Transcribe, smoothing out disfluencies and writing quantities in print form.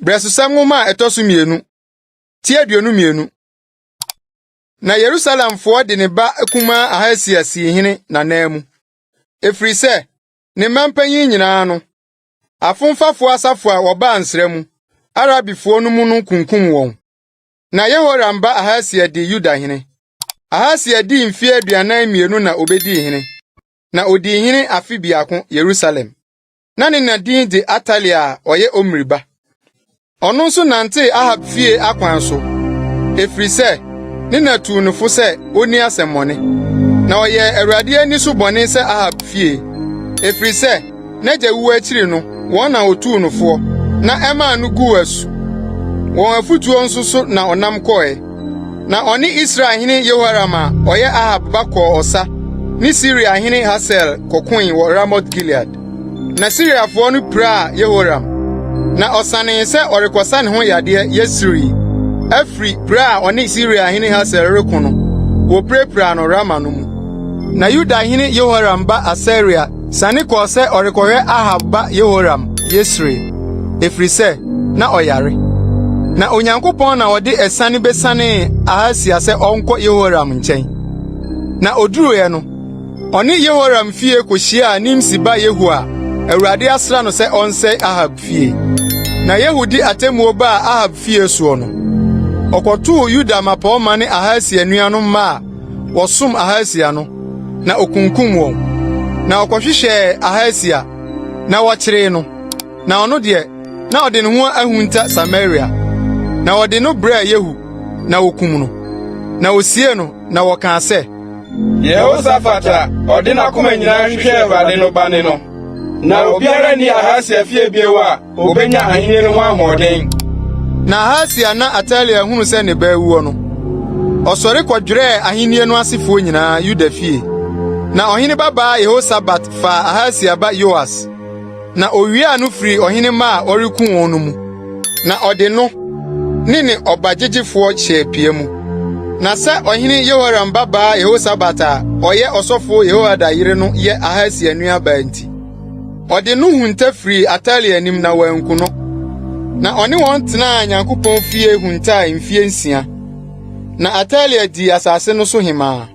Brɛsosɛm Nwoma a ɛtɔ so mmienu, ti 22. Na Yerusalemfoɔ de ne ba kumaa Ahasia sii hene n'ananmu, ɛfiri sɛ ne mma mpanyin nyinaa no, afomfafoɔ asafo a wɔbaa nsra mu, Arabifoɔ no mu no kunkum wɔn. Na Yehoram ba Ahasia dii Yuda hene. Ahasia dii mfe 42 na obedii hene, na odii hene afe biako Yerusalem. Na ne na din de Atalia a ɔyɛ Omri ba. Ɔno nso nantee Ahab fie akwan so, ɛfiri sɛ ne na tuu no fo sɛ onni asɛmmɔne. Na ɔyɛɛ Awurade ani so bɔne sɛ Ahab fie, ɛfiri sɛ n'agya wu akyiri no wɔn na wotuu no foɔ, na ɛmaa no guu asu. Wɔn afotuo nso so na ɔnam kɔe. Na ɔne Israel hene Yehoram a ɔyɛ Ahab ba kɔɔ ɔsa ne Siria hene Hasael kɔkoe wɔ Ramot-Gilead. Na Siriafoɔ no piraa Yehoram, na ɔsanee sɛ ɔrekɔsa ne ho yadeɛ Yesreel afiri pira a ɔne Siria hene Hasael reko no, wopirapiraa no Rama no mu. Na Yuda hene Yehoram ba Asaria siane kɔɔ sɛ ɔrekɔhwɛ Ahab ba Yehoram Yesreel, ɛfiri sɛ na ɔyare. Na Onyankopɔn na ɔde asiane besianee Ahasia sɛ ɔnkɔ Yehoram nkyɛn. Na oduruiɛ no, ɔne Yehoram fie kohyiaa Nimsi ba Yehu a Awurade asra no sɛ ɔnsɛe Ahab fie. Na Yehu de atemmuo baa Ahab fie soɔ no, ɔkɔtoo Yuda mmapɔmma ne Ahasia nuanom mma a wɔsom Ahasia no, na okunkum wɔn. Na ɔkɔhwehwɛɛ Ahasia, na wɔkyeree no. Na ɔno deɛ, na ɔde ne ho ahunta Samaria. Na wɔde no brɛɛ Yehu, na wokum no. Na wosiee no, na wɔkaa sɛ, Yehosafat a ɔde n'akoma nyinaa hwehwɛɛ Awurade no ba ne no. Na obiara nni Ahasia fie bio a obenya ahenni no ho ahoɔden. Na Ahasia na Atalia hunu sɛ ne ba awuo no, ɔsɔre kɔdwerɛɛ ahenni no asefoɔ nyinaa Yuda fie. Na ɔhene babaa Yehosabat faa Ahasia ba Yoas, na owiaa no firii ɔhene mma a ɔreku wɔn no mu, na ɔde no ne ne ɔbagyegyefoɔ hyɛɛ pia mu. Na sɛ ɔhene Yehoram babaa Yehosabat a ɔyɛ ɔsɔfo Yehoiada yere no yɛ Ahasia nuabaa nti, ɔde no hunta firii Atalia anim na wanku no. Na ɔne wɔn tenaa Nyankopɔn fie huntaa mfie 6. Na Atalia dii asase no so hemmaa.